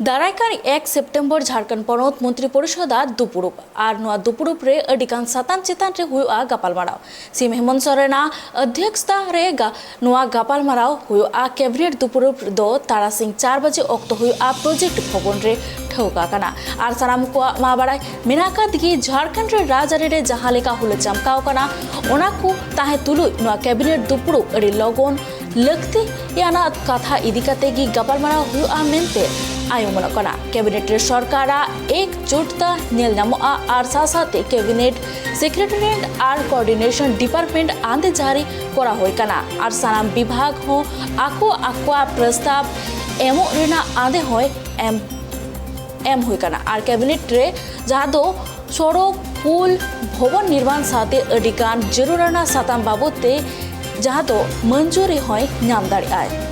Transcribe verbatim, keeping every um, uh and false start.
ᱫᱟᱨᱟᱭ ᱠᱟᱱ ᱮᱠ ᱥᱮᱯᱴᱮᱢᱵᱚᱨ ᱡᱷᱟᱲᱠᱷᱚᱸᱰ ᱯᱚᱱᱚᱛ ᱢᱚᱱᱛᱨᱤ ᱯᱚᱨᱤᱥᱚᱫ ᱟᱜ ᱫᱩᱯᱩᱲᱩᱵ ᱟᱨ ᱱᱚᱣᱟ ᱫᱩᱯᱩᱲᱩᱵ ᱨᱮ ᱟᱹᱰᱤ ᱜᱟᱱ ᱥᱟᱛᱟᱢ ᱪᱮᱛᱟᱱ ᱨᱮ ᱦᱩᱭᱩᱜᱼᱟ ᱜᱟᱯᱟᱞᱢᱟᱨᱟᱣ᱾ ᱥᱤ ᱦᱮᱢᱚᱱᱛ ᱥᱚᱨᱮᱱᱟᱜ ᱚᱫᱷᱭᱚᱠᱥᱛᱟ ᱨᱮ ᱜᱟ-, ᱱᱚᱣᱟ ᱜᱟᱯᱟᱞᱢᱟᱨᱟᱣ ᱦᱩᱭᱩᱜᱼᱟ᱾ ᱠᱮᱵᱤᱱᱮᱴ ᱫᱩᱯᱩᱲᱩᱵ ᱫᱚ ᱛᱟᱨᱟᱥᱤᱧ ᱪᱟᱨ ᱵᱟᱡᱮ ᱚᱠᱛᱚ ᱦᱩᱭᱩᱜᱼᱟ ᱯᱨᱚᱡᱮᱠᱴ ᱵᱷᱚᱵᱚᱱ ᱨᱮ ᱴᱷᱟᱹᱣᱠᱟᱹ ᱟᱠᱟᱱᱟ᱾ ᱟᱨ ᱥᱟᱱᱟᱢ ᱠᱚᱣᱟᱜ ᱢᱟ ᱵᱟᱲᱟᱭ ᱢᱮᱱᱟᱜ ᱟᱠᱟᱫ ᱜᱮ, ᱡᱷᱟᱲᱠᱷᱚᱸᱰ ᱨᱮ ᱨᱟᱡᱽᱟᱹᱨᱤ ᱨᱮ ᱡᱟᱦᱟᱸ ᱞᱮᱠᱟ ᱦᱩᱞᱟᱹ ᱪᱟᱢᱠᱟᱣ ᱠᱟᱱᱟ, ᱚᱱᱟ ᱠᱚ ᱛᱟᱦᱮᱸ ᱛᱩᱞᱩᱡ ᱱᱚᱣᱟ ᱠᱮᱵᱤᱱᱮᱴ ᱫᱩᱯᱩᱲᱩᱵ ᱟᱹᱰᱤ ᱞᱚᱜᱚᱱ ᱞᱟᱹᱠᱛᱤᱭᱟᱱᱟᱜ ᱠᱟᱛᱷᱟ ᱤᱫᱤ ᱠᱟᱛᱮ ᱜᱮ ᱜᱟᱯᱟᱞᱢᱟᱨᱟᱣ ᱦᱩᱭᱩᱜᱼᱟ ᱢᱮᱱᱛᱮ ᱟᱸᱡᱚᱢᱚᱜ ᱠᱟᱱᱟ᱾ ᱠᱮᱵᱤᱱᱮᱴ ᱨᱮ ᱥᱚᱨᱠᱟᱨᱟᱜ ᱮᱠᱡᱩᱴᱛᱟ ᱧᱮᱞ ᱧᱟᱢᱚᱜᱼᱟ ᱟᱨ ᱥᱟᱶ ᱥᱟᱶᱛᱮ ᱠᱮᱵᱤᱱᱮᱴ ᱥᱮᱠᱨᱮᱴᱟᱨᱤᱭᱮᱴ ᱟᱨ ᱠᱳᱚᱨᱰᱤᱱᱮᱥᱚᱱ ᱰᱤᱯᱟᱨᱴᱢᱮᱱᱴ ᱟᱸᱫᱮ ᱡᱟᱹᱨᱤ ᱠᱚᱨᱟᱣ ᱦᱩᱭ ᱠᱟᱱᱟ ᱟᱨ ᱥᱟᱱᱟᱢ ᱵᱤᱵᱷᱟᱜᱽ ᱦᱚᱸ ᱟᱠᱚ ᱟᱠᱚᱣᱟᱜ ᱯᱨᱚᱥᱛᱟᱵ ᱮᱢᱚᱜ ᱨᱮᱱᱟᱜ ᱟᱸᱫᱮ ᱦᱚᱸᱭ ᱮᱢ, ᱮᱢ ᱦᱩᱭ ᱠᱟᱱᱟ᱾ ᱟᱨ ᱠᱮᱵᱤᱱᱮᱴ ᱨᱮ ᱡᱟᱦᱟᱸ ᱫᱚ ᱥᱚᱲᱚᱠ, ᱯᱩᱞ, ᱵᱷᱚᱵᱚᱱ ᱱᱤᱨᱢᱟᱱ ᱥᱟᱶᱛᱮ ᱟᱹᱰᱤ ᱜᱟᱱ ᱡᱟᱹᱨᱩᱲᱟᱱᱟᱜ ᱥᱟᱛᱟᱢ ᱵᱟᱵᱚᱫ ᱛᱮ ᱡᱟᱦᱟᱸ ᱫᱚ ᱢᱚᱧᱡᱩᱨᱤ ᱦᱚᱸᱭ ᱧᱟᱢ ᱫᱟᱲᱮᱭᱟᱜᱼᱟᱭ᱾